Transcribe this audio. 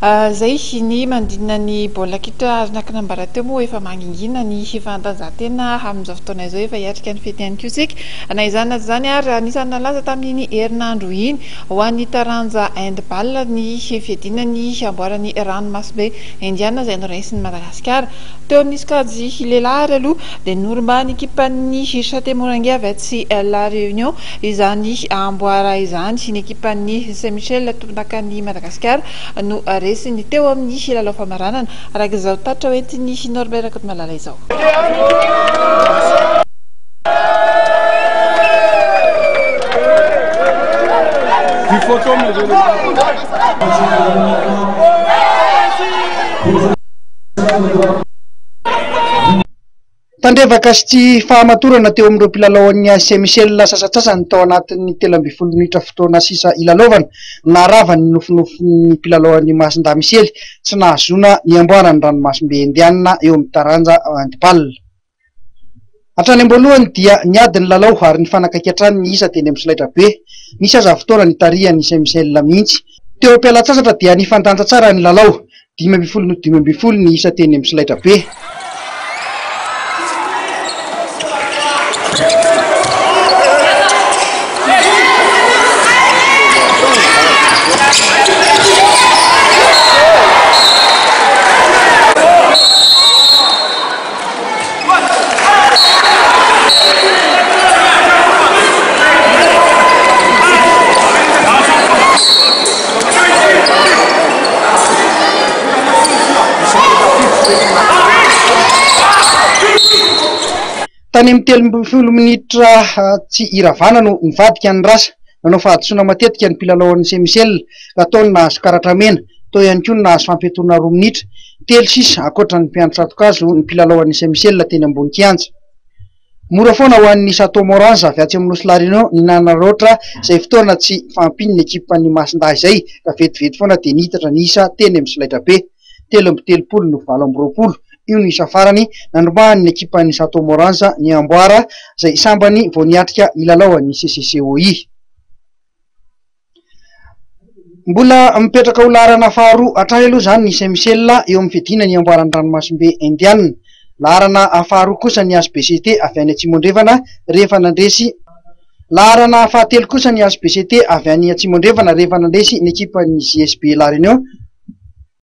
Izay ny manodidina ny baolina kitra ary araka ny nambara teo moa efa mangingina ny fanatanjahantena amin'izao fotoana izao, efa hiatrika ny fety ihany koa isika. Na izany na tsy izany ary anisan'ny nalaza tamin'iny herinandro iny ho an'ny taranja handball ny fiadiana ny amboaran'ny ranomasimbe indiana izay noraisin'i Madagasikara. Teo amin'ny sokajy lehilahy ary aloha dia norombahan'ny ekipan'ny Château Moringue avy atsy La Réunion izany amboara izany. Ny ekipan'ny Saint Michel tompondakan'i Madagasikara no resiny teo amin'ny lalao famaranana, araka izao tatitra hoentin'i Norbert Rakotomalala izao. Tandrevaka sy tsy fahamatorana teo amin'ireo mpilalaon'ny AC Michel sasantsasany tao anatin'ny 13 minitra fotoana sisa hilalaovana, naharava ny nofinofin'ny mpilalaon'ny Masindahy Misely tsy nahazoana ny amboaran'ny ranomasimbe Indiana eo amin'ny taranja handball. Hatrany am-boalohany dia niady ny lalao ary nifanakaiky hatrany ny isa teny amin'ny solaitrabe. Nisy aza fotoana nitarihan'ny AC Michel mihitsy. Teo am-pialan-tsasatra dia nifandanja tsara ny lalao. 15 no 15 ny isa teny amin'ny solaitrabe. Tany amin'ny 13 minitra tsy iravana no nivadika ny rasa. Nanao fahadisoana matetika ny mpilalaon'ny Semichel ka tao ny nahazo karatra mena, tao ihany koa ny nahazo fampiatoana roa minitra. Telo sisa, ankoatra ny mpiandry tsato-kazo, ny mpilalaon'ny Semichel teny ambony kianja. Mora foana ho an'ny Chateau Morange avy atsy amin'ny Nosy La Réunion ny nanararaotra izay fotoana tsy fahampian'ny ekipan'ny Masindahy izay ka vetivety foana dia nihitatra ny isa teny amin'ny solaitrabe. 33 no 28, io no isa farany nandrombahan'ny ekipan'ny Chateau Morange ny amboara izay sambany vao niatrika hilalao an'ny CCCOI. Mbola mipetraka ho laharana faharoa hatrany aloha izany ny Saint Michel eo amin'ny fiadiana ny amboaran'ny ranomasimbe Indiana. Laharana faharoa kosa ny HBCT avy any Atsimo Andrefana rehefa nandresy Laharana fahatelo kosa ny HBCT avy any Atsimo Andrefana rehefa nandresy ny ekipan'ny JSB La Réunion.